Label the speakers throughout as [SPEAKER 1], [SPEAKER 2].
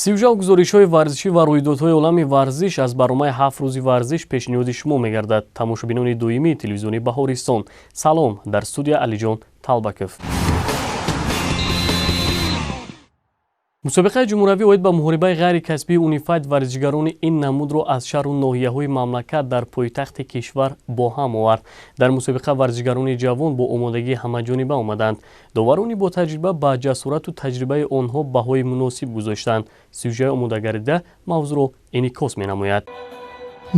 [SPEAKER 1] Сиюжал гузоришҳои варзишӣ ва рӯйдодҳои олами варзиш аз барномаи 7 рӯзи варзиш пешниҳоди шумо мегардад. Тамошобинони доимии телевизиони Баҳористон, салом. Дар студия Алиҷон Талбаков. Мусобиқаи ҷумҳуравӣ оид ба муҳорибаи ғайрикасбии унифайт варзишгарони ин намудро аз шаҳру ноҳияҳои мамлакат дар пойтахти кишвар бо ҳам овард. Дар мусобиқа варзишгарони ҷавон бо омодагии ҳамаҷониба омаданд. Доварони ботаҷриба ба ҷасорату таҷрибаи онҳо баҳои муносиб гузоштанд. Сюжаи омодагардида мавзӯъро инъикос менамояд.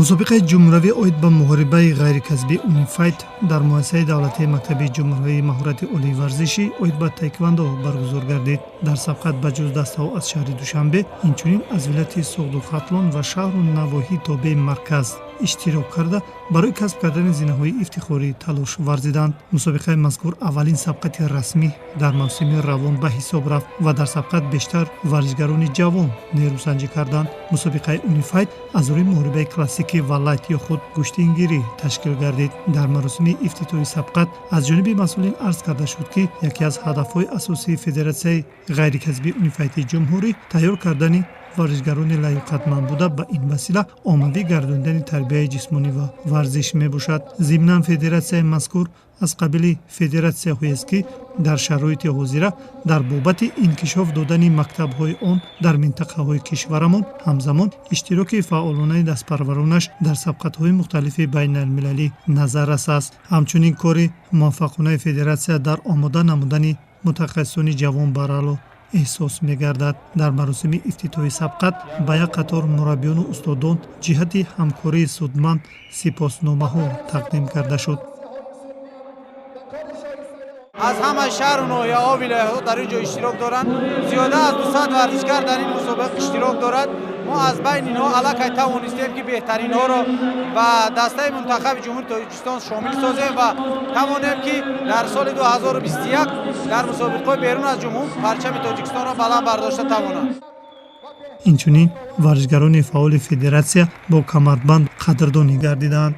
[SPEAKER 2] Мусобиқаи ҷумҳуравӣ оид ба муҳорибаи ғайрикасбии унифайт дар муассисаи давлатии мактаби ҷумҳуравии маҳорати олии варзишӣ оид ба таеквондо баргузор гардид. Дар сабқат ба ҷуз дастаҳо аз шаҳри Душанбе, инчунин аз вилояти Суғду Хатлон ва шаҳру навоҳии тобеи марказ иштирок карда, барои касб кардани зинаҳои ифтихорӣ талош варзиданд. Мусобиқаи мазкур аввалин сабқати расмӣ дар мавсими равон ба ҳисоб рафт ва дар сабқат бештар варзишгарони ҷавон нерӯсанҷӣ карданд. Мусобиқаи унифайт аз рӯи муҳорибаи классикӣ ва лайт ё худ гӯштингирӣ ташкил гардид. Дар маросими ифтитоҳи сабқат аз ҷониби масъулин арз карда шуд, ки яке аз ҳадафҳои асосии федератсияи ғайрикасбии унифайти ҷумҳурӣ тайёр кардани варзишгарони лаёқатманд буда, ба ин васила оммавӣ гардондани тарбияи ҷисмонӣ ва варзиш мебошад. Зимнан, федератсияи мазкур аз қабили федератсияҳоест, ки дар шароити ҳозира дар бобати инкишоф додани мактабҳои он дар минтақаҳои кишварамон, ҳамзамон иштироки фаъолонаи дастпарваронаш дар сабқатҳои мухталифи байналмилалӣ назаррас аст. Ҳамчунин кори муваффақонаи федератсия дар омода намудани мутахассисони ҷавон барало эҳсос мегардад. Дар маросими ифтитоҳи сабқат ба як қатор мураббиёну устодон ҷиҳати ҳамкории судманд сипосномаҳо тақдим карда шуд.
[SPEAKER 3] Аз ҳама шаҳру ноҳияҳо, вилоятҳо дар ин ҷо иштирок доранд. Зиёда аз 200 варзишгар дар ин мусобиқа иштирок дорад. Мо аз байни инҳо аллакай тавонистем, ки беҳтаринҳоро ба дастаи мунтахаби Ҷумҳурии Тоҷикистон шомил созем ва тавонем, ки дар соли 2021 дар мусобиқаҳои берун аз ҷумҳур парчами Тоҷикистонро баланд бардошта тавонанд.
[SPEAKER 2] Инчунин варзишгарони фаъоли федератсия бо камарбанд қадрдонӣ гардиданд.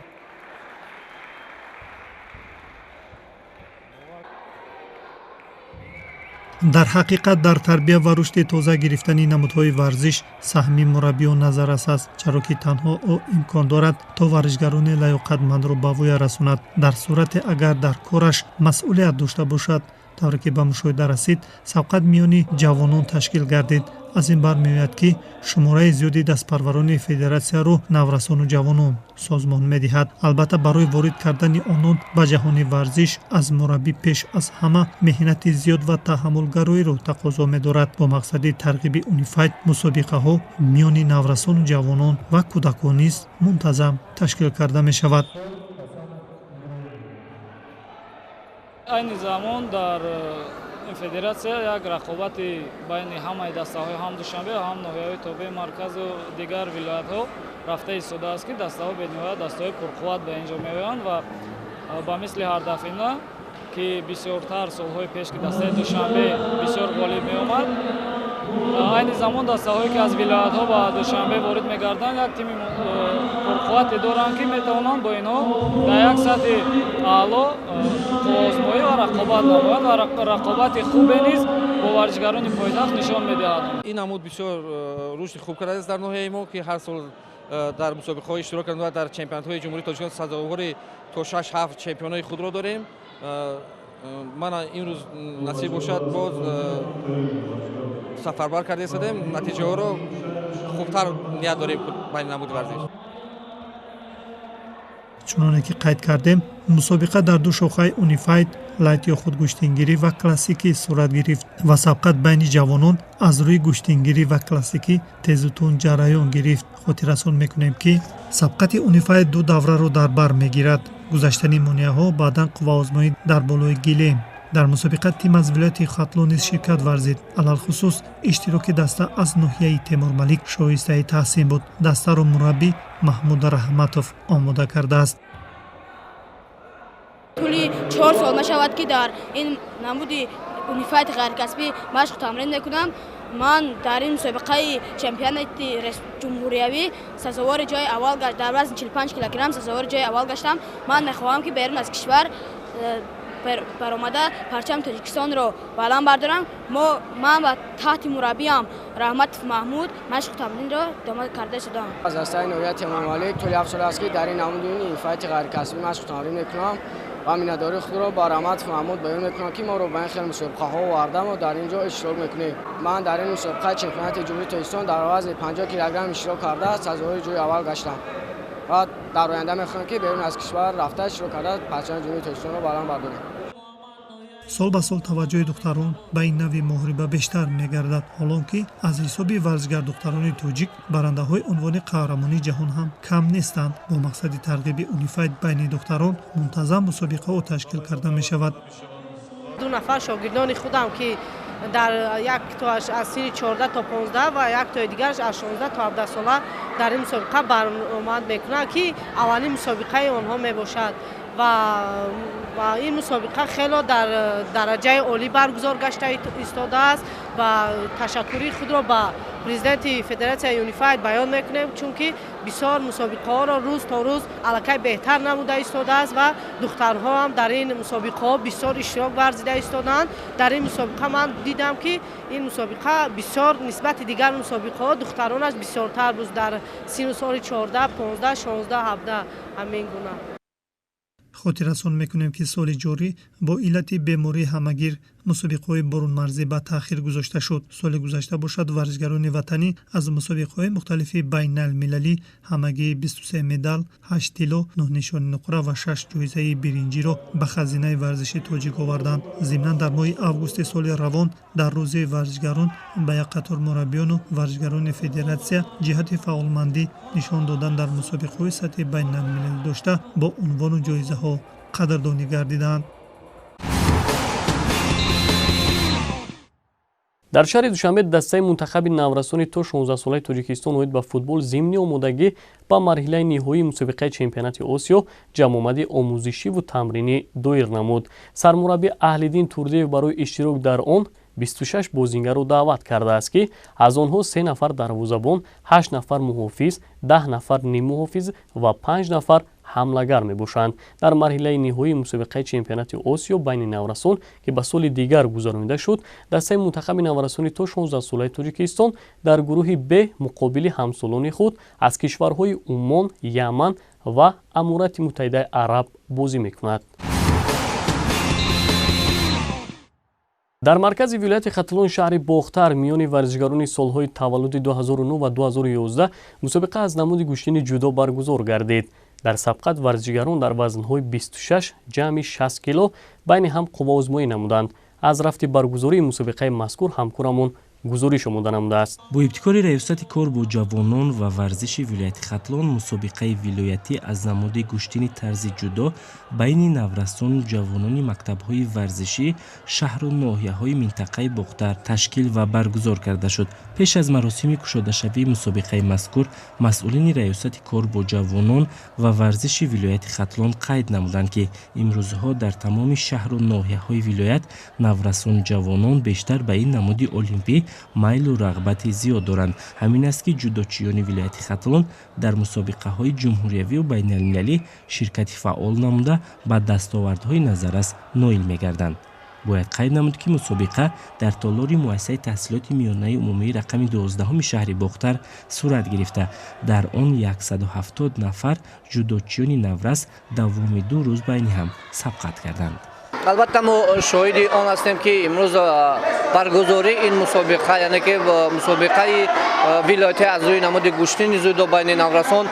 [SPEAKER 2] Дар ҳақиқат, дар тарбия ва рушди тоза гирифтани намудҳои варзиш саҳми мураббиён назаррас аст, чаро ки танҳо ӯ имкон дорад, то варзишгарони лаёқатмандро ба воя расонад, дар сурате агар дар кораш масъулият дошта бошад. Тавре ки ба мушоҳида расид, сабқат миёни ҷавонон ташкил гардид. Аз ин бармеояд, ки шумораи зиёди дастпарварони федератсияро наврасону ҷавонон созмон медиҳад. Албатта, барои ворид кардани онон ба ҷаҳони варзиш аз мураббӣ пеш аз ҳама меҳнати зиёд ва таҳаммулгароиро тақозо медорад. Бо мақсади тарғиби унифайт мусобиқаҳо миёни наврасону ҷавонон ва кӯдакон низ мунтазам ташкил карда мешавад.
[SPEAKER 4] Айни замон дар ин федератсия як рақобати байни ҳамаи дастаҳои ҳам Душанбе, ҳам ноҳияҳои тобеи марказу дигар вилоятҳо рафта истодааст, ки дастаҳо бениҳоят дастаҳои пурқувват ба ин ҷо меоянд ва ба мисли ҳардафина, ки бисёртар солҳои пеш, ки дастаи Душанбе бисёр ғолиб меомад, айни замон дастаҳое, ки аз вилоятҳо ба Душанбе ворид мегарданд, як тими пурқуввате доранд, ки метавонанд бо инҳо дар як сатҳи аъло қувваозмоӣ ва рақобат намоянд ва рақобати хубе низ бо варзишгарони пойтахт нишон медиҳад.
[SPEAKER 5] Ин намуд бисёр рушди хуб кардааст дар ноҳияи мо, ки ҳар сол дар мусобиқаҳо иштирок кардем ва дар чемпионатҳои Ҷумҳурии Тоҷикистон сазовори то 6-7 чемпионҳои худро дорем. Мана имрӯз насиб бошад, боз сафарбар карда истодем, натиҷаҳоро хубтар ният дорем байни намуди варзиш.
[SPEAKER 2] Чуноне ки қайд кардем, мусобиқа дар ду шохаи унифайт лайт ё худ гӯштингирӣ ва классикӣ сурат гирифт ва сабқат байни ҷавонон аз рӯи гӯштингирӣ ва классикӣ тезу тунд ҷараён гирифт. Хотиррасон мекунем, ки сабқати унифайт ду давраро дар бар мегирад: гузаштани монеаҳо, баъдан қувваозмоӣ дар болои гилем. Дар мусобиқа тим аз вилояти Хатлон низ ширкат варзид. Алалхусус иштироки даста аз ноҳияи Темурмалик шоистаи таҳсин буд. Дастаро мураббӣ Маҳмуд Раҳматов омода кардааст.
[SPEAKER 6] Тӯли 4 сол мешавад, ки дар ин намуди унифайти ғайрикасбӣ машқу тамрин мекунам. Ман дар ин мусобиқаи чемпионати ҷумҳуриявӣ сазовори ҷои аввал дар вазни 45 килограмм сазовори ҷои аввал гаштам. Ман мехоҳам, ки берун аз кишвар Баромада парчами Тоҷикистонро баланд бардорам. Ман ба таҳти мураббиам Раҳматов Маҳмуд машқу тамринро идома карда шудам.
[SPEAKER 7] Аз дастаи ноҳияи Темурмалик тӯли 7 сол аст, ки дар ин намуди унифайти ғайрикасбӣ машқу тамрин мекунам ва миннатдории худро ба Раҳматов Маҳмуд баён мекунам, ки моро ба ин хел мусобиқаҳо оварда, мо дар ин ҷо иштирок мекунем. Ман дар ин мусобиқаи чемпионати Ҷумҳурии Тоҷикистон дар вазни 50 килограмм иштирок карда, сазовори ҷои аввал гаштам ва дар оянда мехоҳам, ки берун аз кишвар рафта, иштирок карда, парчами Ҷумҳурии Тоҷикистонро баланд бардорем.
[SPEAKER 2] Сол ба сол таваҷҷӯҳи духтарон ба ин нави муҳориба бештар мегардад, ҳолон ки аз ҳисоби варзишгар-духтарони тоҷик барандаҳои унвони қаҳрамонии ҷаҳон ҳам кам нестанд. Бо мақсади тарғиби унифайт байни духтарон мунтазам мусобиқаҳо ташкил карда мешавад.
[SPEAKER 8] 2 нафар шогирдони худам, ки дар як тоаш аз синни 14 то 15 ва як тои дигараш аз 16 то 17 сола дар ин мусобиқа баромад мекунанд, ки аввалин мусобиқаи онҳо мебошад ва ин мусобиқа хело дар дараҷаи олӣ баргузор гашта истодааст ва ташаккури худро ба президенти Федератсияи Юнифайт баён мекунем, чунки бисёр мусобиқаҳоро рӯз то рӯз аллакай беҳтар намуда истодааст ва духтарҳо ҳам дар ин мусобиқаҳо бисёр иштирок варзида истодаанд. Дар ин мусобиқа ман дидам, ки ин мусобиқа бисёр нисбати дигар мусобиқаҳо духтаронаш бисёртар буд дар синну соли 14, 15, 16, 17 ҳамин гуна.
[SPEAKER 2] Хотиррасон мекунем, ки соли ҷорӣ бо иллати бемории ҳамагир мусобиқаҳои бурунмарзӣ ба таъхир гузошта шуд. Соли гузашта бошад, варзишгарони ватанӣ аз мусобиқаҳои мухталифи байналмилалӣ ҳамагӣ 23 медал, 8 тилло, 9 нишони нуқра ва 6 ҷоизаи биринҷиро ба хазинаи варзиши тоҷик оварданд. Зимнан, дар моҳи августи соли равон дар рӯзи варзишгарон ба як қатор мураббиёну варзишгарони федератсия ҷиҳати фаъолмандӣ нишон додан дар мусобиқаҳои сатҳи байналмилалӣ дошта бо унвону ҷоизаҳо қадрдонӣ гардиданд.
[SPEAKER 1] Дар шаҳри Душанбе дастаи мунтахаби наврасони то 16-солаи Тоҷикистон оид ба футбол зимни омодагӣ ба марҳилаи ниҳоии мусобиқаи чемпионати Осиё ҷамъомади омӯзишиву тамринӣ доир намуд. Сармураббӣ Аҳлиддин Турдиев барои иштирок дар он 26 бозингарро даъват кардааст, ки аз онҳо 3 нафар дарвозабон, 8 нафар муҳофиз, 10 нафар ниммуҳофиз ва 5 нафар ҳамлагар мебошанд. Дар марҳилаи ниҳоии мусобиқаи чемпионати Осиё байни наврасон, ки ба соли дигар гузаронида шуд, дастаи мунтахаби наврасони то 16-солаи Тоҷикистон дар гурӯҳи Б муқобили ҳамсолони худ аз кишварҳои Умон, Яман ва Аморати Муттаҳидаи Араб бозӣ мекунад. Дар маркази вилояти Хатлон, шаҳри Бохтар, миёни варзишгарони солҳои таваллуди 2009 ва 2011 мусобиқа аз намуди гӯштини ҷудо баргузор гардид. Дар сабқат варзишгарон дар вазнҳои 26 ҷамъи 60 кило байни ҳам қувваозмоӣ намуданд. Аз рафти баргузории мусобиқаи мазкур ҳамкорамон гузориш омода намудааст.
[SPEAKER 9] Бо ибтикори Раёсати кор бо ҷавонон ва варзиши вилояти Хатлон мусобиқаи вилоятӣ аз намуди гӯштини тарзи ҷудо байни наврасону ҷавонони мактабҳои варзишӣ шаҳру ноҳияҳои минтақаи Бохтар ташкил ва баргузор карда шуд. Пеш аз маросими кушодашавии мусобиқаи мазкур масъулини Раёсати кор бо ҷавонон ва варзиши вилояти Хатлон қайд намуданд, ки имрӯзҳо дар тамоми шаҳру ноҳияҳои вилоят наврасону ҷавонон бештар ба ин намуди олимпӣ майлу рағбати зиёд доранд. Ҳамин аст, ки ҷудочиёни вилояти Хатлон дар мусобиқаҳои ҷумҳуриявию байналмилалӣ ширкати фаъол намуда ба дастовардҳои назаррас ноил мегарданд. Бояд қайд намуд, ки мусобиқа дар толори муассисаи таҳсилоти миёнаи умумии рақами 12 шаҳри Бохтар сурат гирифта, дар он 170 нафар ҷудочиёни наврас давоми 2 рӯз байни ҳам сабқат карданд.
[SPEAKER 10] Албатта, мо шоҳиди он ҳастем, ки имрӯз баргузории ин мусобиқа, яъне ки мусобиқаи вилоятӣ аз рӯи намуди гӯштини ҷудо байни наврасон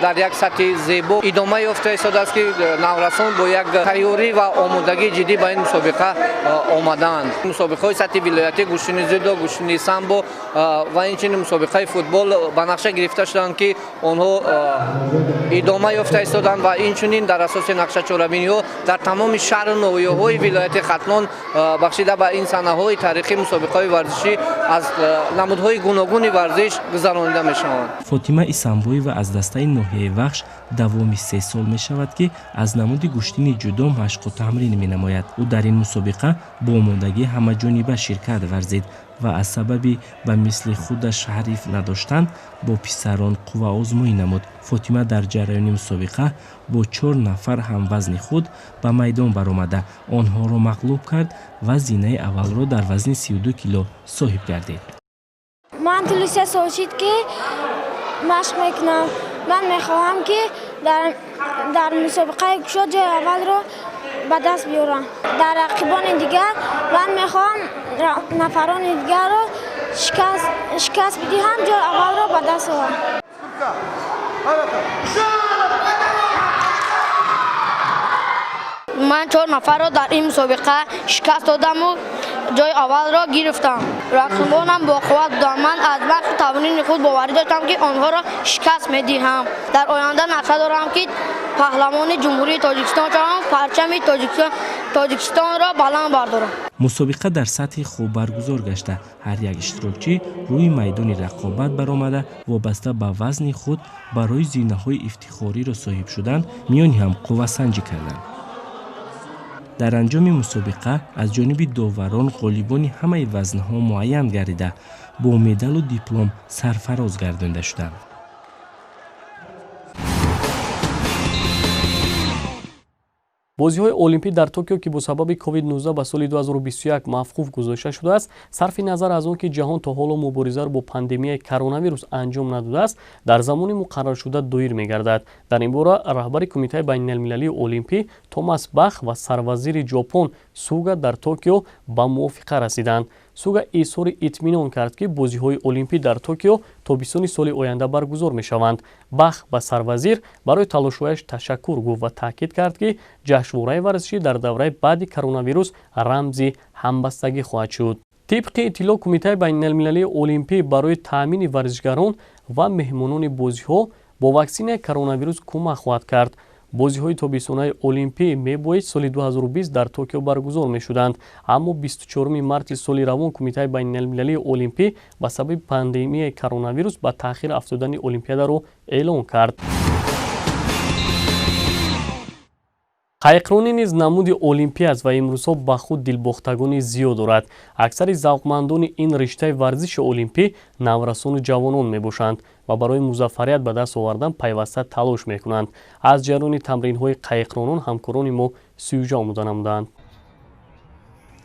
[SPEAKER 10] дар як сатҳи зебо идома ёфта истодааст, ки наврасон бо як тайёрӣ ва омодагии ҷиддӣ ба ин мусобиқа омадаанд. Мусобиқаҳои сатҳи вилоятӣ гӯштини ҷудо, гӯштини самбо ва инчунин мусобиқаи футбол ба нақша гирифта шуданд, ки онҳо идома ёфта истоданд ва инчунин дар асоси нақша чорабиниҳо дар тамоми шаҳру ноҳияҳои вилояти Хатлон бахшида ба ин санаҳои таърихӣ мусобиқаҳои варзишӣ аз намудҳои гуногуни варзиш гузаронида мешаванд.
[SPEAKER 9] Фотима Исамбоева аз дастаи ноҳияи Вахш давоми 3 сол мешавад, ки аз намуди гӯштини ҷудо машқу тамрин менамояд. Ӯ дар ин мусобиқа бо омодагӣ ҳамаҷониба ширкат варзид ва аз сабаби ба мисли худаш ҳариф надоштан бо писарон қувваозмоӣ намуд. Фотима дар ҷараёни мусобиқа бо 4 нафар ҳамвазни худ ба майдон баромада, онҳоро мағлуб кард ва зинаи аввалро дар вазни 32 кило соҳиб гардид.
[SPEAKER 11] Ман тӯли 3 сол шид, ки машқ мекунам. Ман мехоҳам, ки дар мусобиқаи кушод ҷои аввалро ба даст биёрам. Дар рақибони дигар ман мехоҳам нафарони дигарро шикаст бидиҳам, ҷои аввалро ба даст орам.
[SPEAKER 6] Ман 4 нафарро дар ин мусобиқа шикаст додаму ҷои аввалро гирифтам. Рақибонам боқувват буданд. Ман аз машқу тамрини худ боварӣ доштам, ки онҳоро шикаст медиҳам. Дар оянда нақша дорам, ки паҳлавони Ҷумҳурии Тоҷикистон шавам, парчами Тоҷикистонро баланд бардорам.
[SPEAKER 9] Мусобиқа дар сатҳи хуб баргузор гашта, ҳар як иштирокчӣ рӯи майдони рақобат баромада, вобаста ба вазни худ барои зинаҳои ифтихориро соҳиб шудан миёни ҳам қуввасанҷӣ карданд. Дар анҷоми мусобиқа аз ҷониби доварон ғолибони ҳамаи вазнҳо муайян гардида, бо медалу диплом сарфароз гардонда шуданд.
[SPEAKER 1] Бозиҳои Олимпӣ дар Токио, ки бо сабаби COVID-19 ба соли 2021 мавқуф гузошта шудааст, сарфи назар аз он ки ҷаҳон то ҳоло муборизаро бо пандемияи коронавирус анҷом надодааст, дар замони муқарраршуда доир мегардад. Дар ин бора раҳбари Кумитаи байналмилалии Олимпӣ Томас Бах ва сарвазири Ҷопон Суга дар Токио ба мувофиқа расиданд. Суга изҳори итминон кард, ки бозиҳои Олимпӣ дар Токио тобистони соли оянда баргузор мешаванд. Бах ба сарвазир барои талошҳояш ташаккур гуфт ва таъкид кард, ки ҷашнвораи варзишӣ дар давраи баъди коронавирус рамзи ҳамбастагӣ хоҳад шуд. Тибқи иттилоъ, Кумитаи байналмилалии Олимпӣ барои таъмини варзишгарон ва меҳмонони бозиҳо бо ваксинаи коронавирус кӯмак хоҳад кард. Бозиҳои тобистонаи Олимпӣ мебоист соли 2020 дар Токио баргузор мешуданд, аммо 24 марти соли равон Кумитаи байналмилалии Олимпӣ ба сабаби пандемияи коронавирус ба таъхир афтодани Олимпиадаро эълон кард. Қайқронӣ низ намуди Олимпӣ аст ва имрӯзҳо ба худ дилбохтагони зиёд дорад. Аксари завқмандони ин риштаи варзиши олимпӣ наврасону ҷавонон мебошанд ва барои музаффарият ба даст овардан пайваста талош мекунанд. Аз ҷараёни тамринҳои қайқронон ҳамкорони мо сюжа омода намуданд.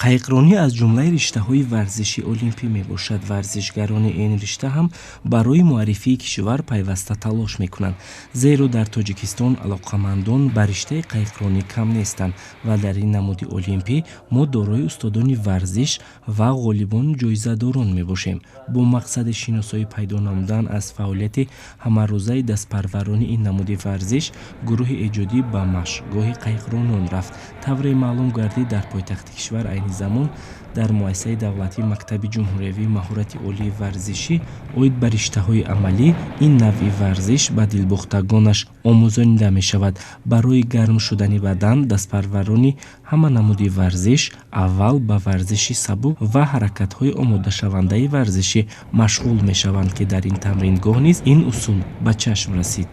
[SPEAKER 9] Қайқронӣ аз ҷумлаи риштаҳои варзиши олимпӣ мебошад. Варзишгарони ин ришта ҳам барои муаррифии кишвар пайваста талош мекунанд, зеро дар Тоҷикистон алоқамандон ба риштаи қайқронӣ кам нестанд ва дар ин намуди олимпӣ мо дорои устодони варзиш ва ғолибону ҷоизадорон мебошем. Бо мақсади шиносоӣ пайдо намудан аз фаъолияти ҳамарӯзаи дастпарварони ин намуди варзиш, гурӯҳи эҷодӣ ба машқгоҳи қайқронон рафт. Тавре маълум гардид, дар пойтахти кишвар айни замон дар муассисаи давлатии мактаби ҷумҳуриявии маҳорати олии варзишӣ оид ба риштаҳои амалӣ ин навъи варзиш ба дилбохтагонаш омӯзонида мешавад. Барои гарм шудани бадан дастпарварони ҳама намуди варзиш аввал ба варзиши сабук ва ҳаракатҳои омодашавандаи варзишӣ машғул мешаванд, ки дар ин тамрингоҳ низ ин усул ба чашм расид.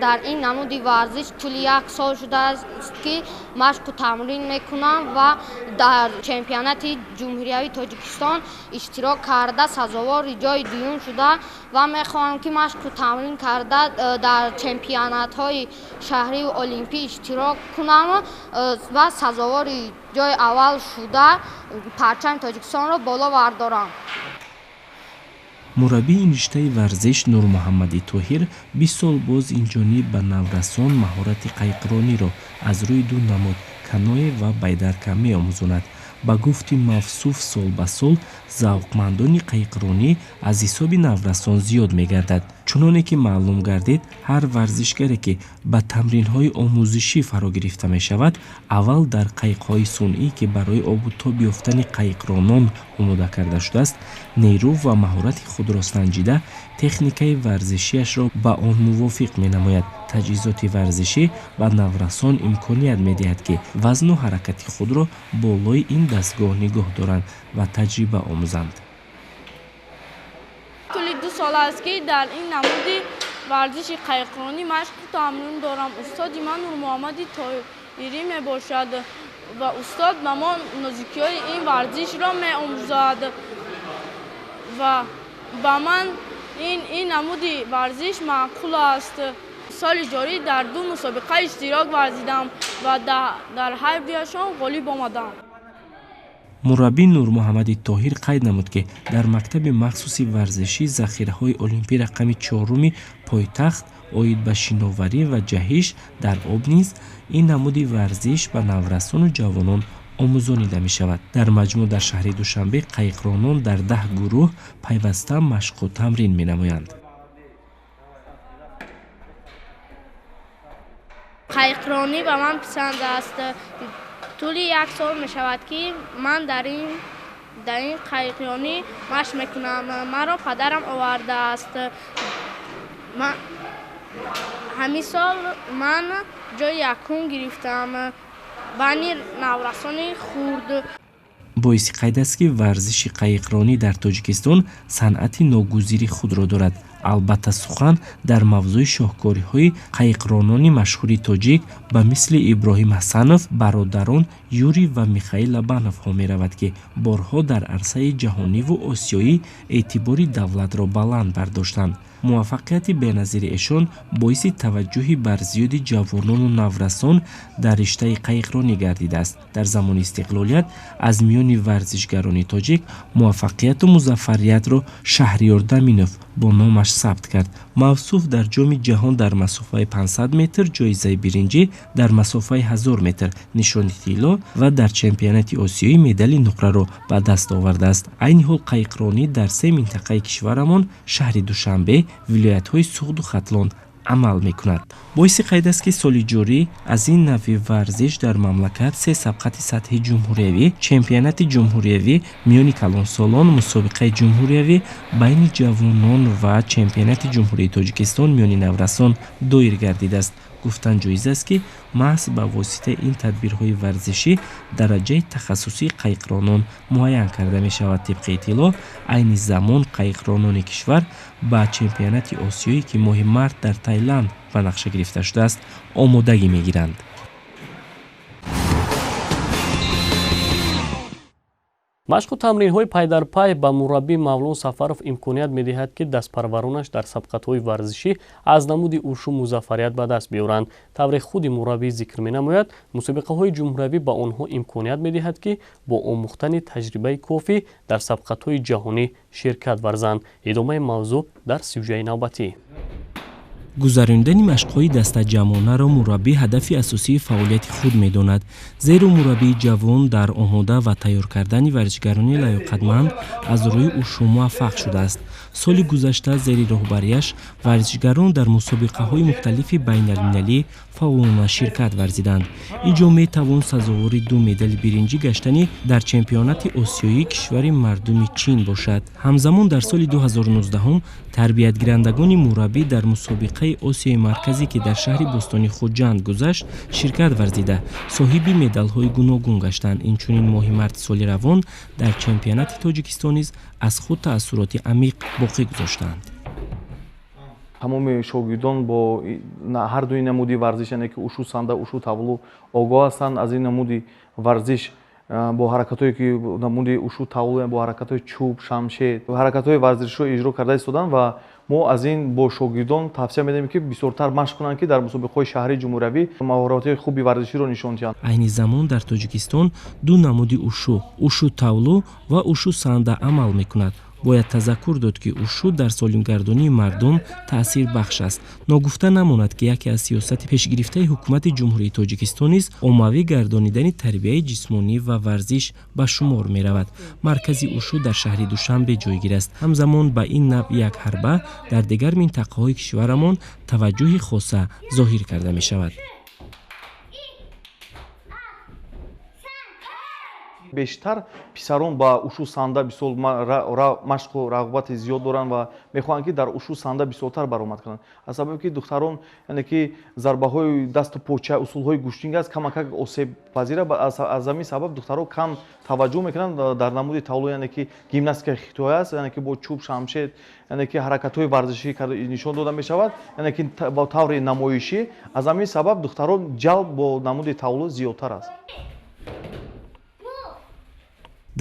[SPEAKER 12] Дар ин намуди варзиш тӯли як сол шудааст, ки машқу тамрин мекунам ва дар чемпионати Ҷумҳуриявии Тоҷикистон иштирок карда сазовори ҷои дуюм шуда ва мехоҳам, ки машқу тамрин карда дар чемпионатҳои шаҳрию олимпӣ иштирок кунам ва сазовори ҷои аввал шуда парчами Тоҷикистонро боло бардорам.
[SPEAKER 9] Мураббии ин риштаи варзиш Нурмуҳаммади Тоҳир 20 сол боз инҷониб ба наврасон маҳорати қайқрониро аз рӯи ду намуд каное ва байдарка меомӯзонад. Ба гуфти мавсуф, сол ба сол завқмандони қайқронӣ аз ҳисоби наврасон зиёд мегардад. Чуноне ки маълум гардид, ҳар варзишгаре ки ба тамринҳои омӯзишӣ фаро гирифта мешавад, аввал дар қайқҳои сунъӣ, ки барои обу тоб ёфтани қайқронон омода карда шудааст, нерӯ ва маҳорати худро санҷида, техникаи варзишиашро ба он мувофиқ менамояд. Таҷҳизоти варзишӣ ба наврасон имконият медиҳад, ки вазну ҳаракати худро болои ин дастгоҳ нигоҳ доранд ва таҷриба омӯзанд.
[SPEAKER 12] Тӯли 2 сол
[SPEAKER 13] сол аст, ки дар ин намуди варзиши қайиқронӣ машқу тамрин дорам. Устоди ман Нурмуҳаммади Тоирӣ мебошад ва устод ба мо нозикиҳои ин варзишро меомӯзад ва ба ман ин намуди варзиш маъқул аст. Соли ҷорӣ дар 2 мусобиқа иштирок варзидам ва дар ҳар дуяшон ғолиб омадам.
[SPEAKER 9] Мураббӣ Нурмуҳаммади Тоҳир қайд намуд, ки дар мактаби махсуси варзишӣ захираҳои олимпӣ рақами 4-уми пойтахт оид ба шиноварӣ ва ҷаҳиш дар об низ ин намуди варзиш ба наврасону ҷавонон омӯзонида мешавад. Дар маҷмӯъ дар шаҳри Душанбе қайиқронон дар 10 гурӯҳ пайваста машқу тамрин менамоянд.
[SPEAKER 13] Қайиқронӣ ба ман писанд аст. Тӯли 1 сол мешавад, ки ман дар ин қайиқронӣ машқ мекунам. Маро падарам овардааст. Ҳамин сол ман ҷои якум гирифтам байни наврасони хурд.
[SPEAKER 9] Боиси қайд аст, ки варзиши қайиқронӣ дар Тоҷикистон санъати ногузири худро дорад. Албатта, сухан дар мавзӯи шоҳкориҳои қайиқронони машҳури тоҷик ба мисли Иброҳим Ҳасанов, бародарон Юрий ва Михаил Лобановҳо меравад, ки борҳо дар арсаи ҷаҳониву осиёӣ эътибори давлатро баланд бардоштанд. Муваффақияти беназири эшон боиси таваҷҷӯҳи барзиёди ҷавонону наврасон дар риштаи қайиқронӣ гардидааст. Дар замони истиқлолият аз миёни варзишгарони тоҷик муваффақияту музаффариятро Шаҳриёр Даминов бо номаш сабт кард. Мавсуф дар ҷоми ҷаҳон дар масофаи 500 метр ҷоизаи биринҷӣ, дар масофаи 1000 метр нишони тилло ва дар чемпионати осиёӣ медали нуқраро ба даст овардааст. Айни ҳол қайиқронӣ дар 3 минтақаи кишварамон шаҳри Душанбе, вилоятҳои Суғду Хатлон амал мекунад. Боиси қайд аст, ки соли ҷорӣ аз ин навъи варзиш дар мамлакат 3 сабқати сатҳи ҷумҳуриявӣ, чемпионати ҷумҳуриявӣ миёни калонсолон, мусобиқаи ҷумҳуриявӣ байни ҷавонон ва чемпионати ҷумҳурии Тоҷикистон миёни наврасон доир гардидааст. Гуфтан ҷоиз аст, ки маҳз ба воситаи ин тадбирҳои варзишӣ дараҷаи тахассусии қайиқронон муайян карда мешавад. Тибқи иттилоъ, айни замон қайиқронони кишвар ба чемпионати осиёӣ, ки моҳи март дар Таиланд ба нақша гирифта шудааст, омодагӣ мегиранд.
[SPEAKER 1] Машқу тамринҳои пайдарпай ба мураббӣ Мавлон Сафаров имконият медиҳад, ки дастпарваронаш дар сабқатҳои варзишӣ аз намуди ушу музаффарият ба даст биёранд. Тавре худи мураббӣ зикр менамояд, мусобиқаҳои ҷумҳуриявӣ ба онҳо имконият медиҳад, ки бо омӯхтани таҷрибаи кофӣ дар сабқатҳои ҷаҳонӣ ширкат варзанд. Идомаи мавзӯъ дар сюжаи навбатӣ.
[SPEAKER 9] Гузарондани машқҳои дастаҷамъонаро мураббӣ ҳадафи асосии фаъолияти худ медонад, зеро мураббии ҷавон дар омода ва тайёр кардани варзишгарони лаёқатманд аз рӯи ушу муваффақ шудааст. Соли гузашта зери роҳбарияш варзишгарон дар мусобиқаҳои мухталифи байналмилалӣ фаъолона ширкат варзиданд. Ин ҷо метавон сазовори 2 медали биринҷӣ гаштани дар чемпионати осиёии кишвари мардуми Чин бошад. Ҳамзамон дар соли 2019 тарбиятгирандагони мураббӣ дар мусобиқаи Осиёи Марказӣ, ки дар шаҳри Бӯстони Хуҷанд гузашт, ширкат варзида, соҳиби медалҳои гуногун гаштанд. Инчунин моҳи марти соли равон дар чемпионати Тоҷикистон низ аз худ таассуроти амиқ боқӣ гузоштанд.
[SPEAKER 14] Тамоми шогирдон бо ҳар дуи намуди варзиш, яъне ки ушу санда, ушу тавлу огоҳ ҳастанд. Аз ин намуди варзиш бо ҳаракатҳое ки намуди ушу тавлу, бо ҳаракатҳои чӯб, шамшер, ҳаракатҳои варзиширо иҷро карда истоданд ва мо аз ин бо шогирдон тавсия медиҳем, ки бисёртар машқ кунанд, ки дар мусобиқаҳои шаҳрии ҷумҳуриявӣ маҳоратҳои хуби варзиширо нишон диҳанд.
[SPEAKER 9] Айни замон дар Тоҷикистон 2 намуди ушу, ушу тавлу ва ушу санда амал мекунад. Бояд тазаккур дод, ки ушу дар солимгардонии мардум таъсирбахш аст. Ногуфта намонад, ки яке аз сиёсати пешгирифтаи ҳукумати Ҷумҳурии Тоҷикистон низ оммавӣ гардонидани тарбияи ҷисмонӣ ва варзиш ба шумор меравад. Маркази ушу дар шаҳри Душанбе ҷойгир аст. Ҳамзамон ба ин навъ як ҳарба дар дигар минтақаҳои кишварамон таваҷҷӯҳи хоса зоҳир карда мешавад.
[SPEAKER 14] Бештар писарон ба ушу санда бисёр машқу рағбати зиёд доранд ва мехоҳанд, ки дар ушу санда бисёртар баромад кунанд. Аз сабаби ки духтарон, яъне ки зарбаҳои дасту поча, усулҳои гӯштинг аст, камакак осебпазира. Аз ҳамин сабаб духтарон кам таваҷҷӯҳ мекунанд дар намуди тавлу, яъне ки гимнастикаи хитоӣ аст, яъне ки бо чӯб, шамшер, яъне ки ҳаракатҳои варзишӣ нишон дода мешавад, яъне ки ба таври намоишӣ. Аз ҳамин сабаб духтарон ҷалб бо намуди тавлу зиёдтар аст.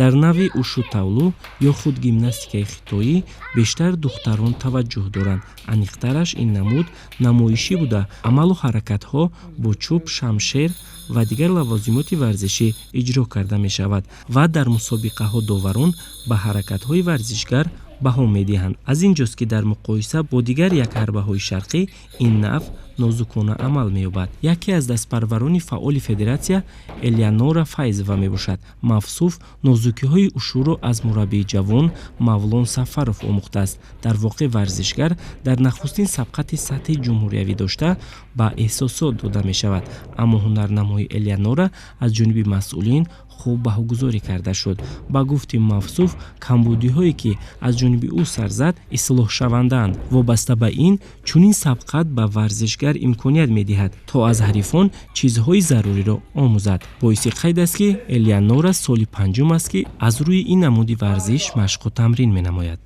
[SPEAKER 9] Дар навъи ушу тавлу ё худ гимнастикаи хитоӣ бештар духтарон таваҷҷӯҳ доранд. Аниқтараш, ин намуд намоишӣ буда, амалу ҳаракатҳо бо чӯб, шамшер ва дигар лавозимоти варзишӣ иҷро карда мешавад ва дар мусобиқаҳо доварон ба ҳаракатҳои варзишгар баҳо медиҳанд. Аз ин ҷост, ки дар муқоиса бо дигар якҳарбаҳои шарқӣ ин навъ нозукона амал меёбад. Яке аз дастпарварони фаъоли федератсия Элеонора Файзова мебошад. Мавсуф нозукиҳои ушуро аз мураббии ҷавон Мавлон Сафаров омӯхтааст. Дар воқеъ, варзишгар дар нахустин сабқати сатҳи ҷумҳуриявӣ дошта ба эҳсосот дода мешавад, аммо ҳунарнамои Элеонора аз ҷониби масъулин хуб баҳогузорӣ карда шуд. Ба гуфти мавсуф, камбудиҳое, ки аз ҷониби ӯ сар зад, ислоҳшавандаанд. Вобаста ба ин, чунин сабқат ба варзишгар имконият медиҳад, то аз ҳарифон чизҳои заруриро омӯзад. Боиси қайд аст, ки Элеонора соли панҷум аст, ки аз рӯи ин намуди варзиш машқу тамрин менамояд.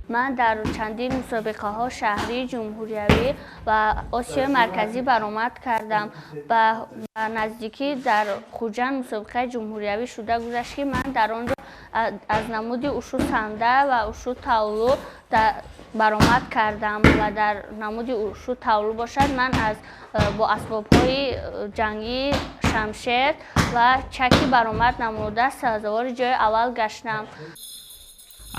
[SPEAKER 15] Ман дар чандин мусобиқаҳо шаҳрӣ, ҷумҳуриявӣ ва Осиёи Марказӣ баромад кардам. Ба наздикӣ дар Хуҷанд мусобиқаи ҷумҳуриявӣ шуда гузашт, ки ман дар он ҷо аз намуди ушу санда ва ушу тавлу баромад кардам ва дар намуди ушу тавлу бошад, ман аз бо асбобҳои ҷангӣ, шамшер ва чакӣ баромад намуда, сазовори ҷои аввал гаштам.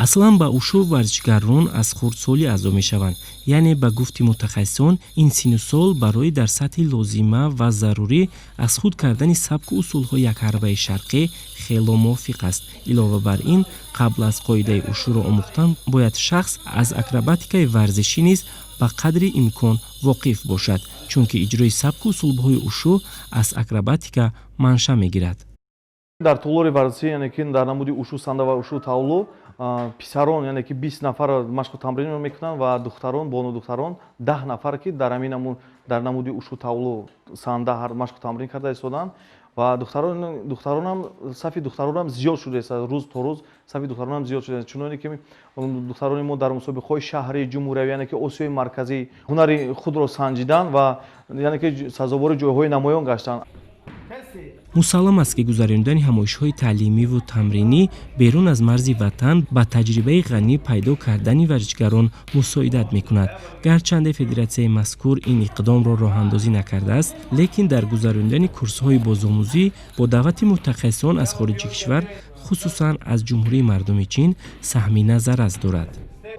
[SPEAKER 9] Аслан ба ушу варзишгарон аз хурдсолӣ аъзо мешаванд, яъне ба гуфти мутахассисон, ин синну сол барои дар сатҳи лозима ва зарурӣ аз худ кардани сабку усулҳои якҳарбаи шарқӣ хело мувофиқ аст. Илова бар ин, қабл аз қоидаи ушуро омӯхтан бояд шахс аз акробатикаи варзишӣ низ ба қадри имкон воқиф бошад, чунки иҷрои сабку усулҳои ушу аз акробатика манша мегирад.
[SPEAKER 14] Дар толори варзишӣ, яъне ки дар намуди ушу санда ва ушу тавлу, писарон, яъне ки 20 нафар машқу тамринро мекунанд ва духтарон, бону духтарон 10 нафар, ки дар ҳамин намуд, дар намуди ушу тавлу санда ҳар машқу тамрин карда истоданд. Ва духтаронам, сафи духтаронам зиёд шудааст, рӯз то рӯз сафи духтаронам зиёд шудааст, чуноне ки духтарони мо дар мусобиқаҳои шаҳрӣ, ҷумҳуриявӣ, яъне ки Осиёи Марказӣ ҳунари худро санҷиданд ва яъне ки сазовори ҷойҳои намоён гаштанд.
[SPEAKER 9] Мусаллам аст, ки гузаронидани ҳамоишҳои таълимиву тамринӣ берун аз марзи ватан ба таҷрибаи ғанӣ пайдо кардани варзишгарон мусоидат мекунад. Гарчанде федератсияи мазкур ин иқдомро роҳандозӣ накардааст, лекин дар гузаронидани курсҳои бозомӯзӣ бо даъвати мутахассисон аз хориҷи кишвар, хусусан аз Ҷумҳурии Мардуми Чин, саҳми назаррас дорад.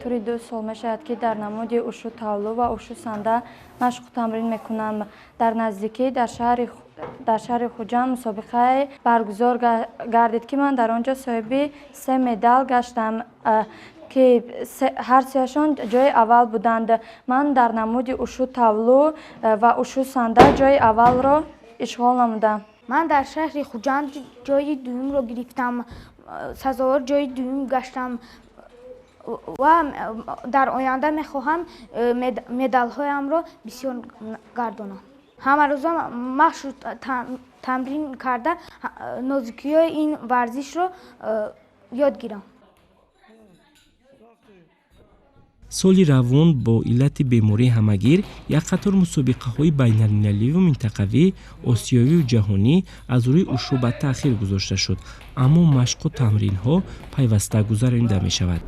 [SPEAKER 16] Тӯли 2 сол мешавад, ки дар намуди ушу тавлу ва ушу санда машқу тамрин мекунам. Дар наздикӣ дар шаҳри Хуҷанд мусобиқае баргузор гардид, ки ман дар он ҷо соҳиби 3 медал гаштам, ки ҳар сеяшон ҷои аввал буданд. Ман дар намуди ушу тавлу ва ушу санда ҷои аввалро ишғол намудам.
[SPEAKER 11] Ман дар шаҳри Хуҷанд ҷои дуюмро гирифтам, сазовор ҷои дуюм гаштам ва дар оянда мехоҳам медалҳоямро бисёр гардонам. Ҳамарӯза машқу тамрин карда, нозукиҳои ин варзишро ёд гирам.
[SPEAKER 9] Соли равон бо иллати бемории ҳамагир як қатор мусобиқаҳои байналмилаливу минтақавӣ, осиёвию ҷаҳонӣ аз рӯи ушу ба таъхир гузошта шуд, аммо машқу тамринҳо пайваста гузаронида мешавад.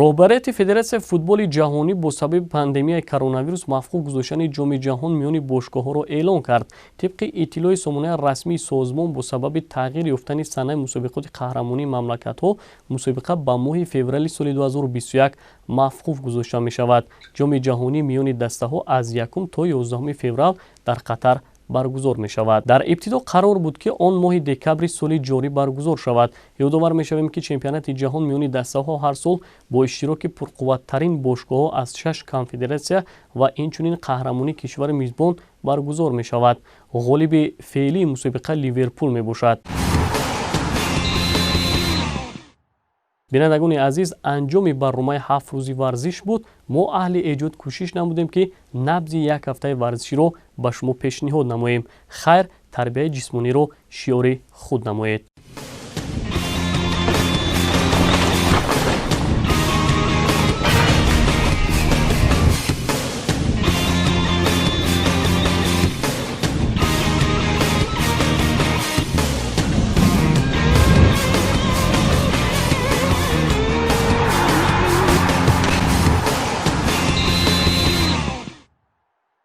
[SPEAKER 1] Роҳбарияти Федератсияи футболи ҷаҳонӣ бо сабаби пандемияи коронавирус мавқуф гузоштани Ҷоми ҷаҳон миёни бошгоҳҳоро эълон кард. Тибқи иттилои сомонаи расмии созмон, бо сабаби тағйир ёфтани санаи мусобиқоти қаҳрамонии мамлакатҳо мусобиқа ба моҳи феврали соли 2021 мавқуф гузошта мешавад. Ҷоми ҷаҳонӣ миёни дастаҳо аз 1 то 11 феврал дар Қатар Баргузор мешавад. Дар ибтидо қарор буд, ки он моҳи декабри соли ҷорӣ баргузор шавад. Ёдовар мешавем, ки чемпионати ҷаҳон миёни дастаҳо ҳар сол бо иштироки пурқувваттарин бошгоҳҳо аз шаш конфедератсия ва инчунин қаҳрамони кишвари мизбон баргузор мешавад. Ғолиби феълии мусобиқа Ливерпул мебошад. Бинандагони азиз, анҷоми барномаи «Ҳафт рӯзи варзиш» буд. Мо, аҳли эҷод, кӯшиш намудем, ки набзи як ҳафтаи варзиширо ба шумо пешниҳод намоем. Хайр, тарбияи ҷисмониро шиёри худ намоед.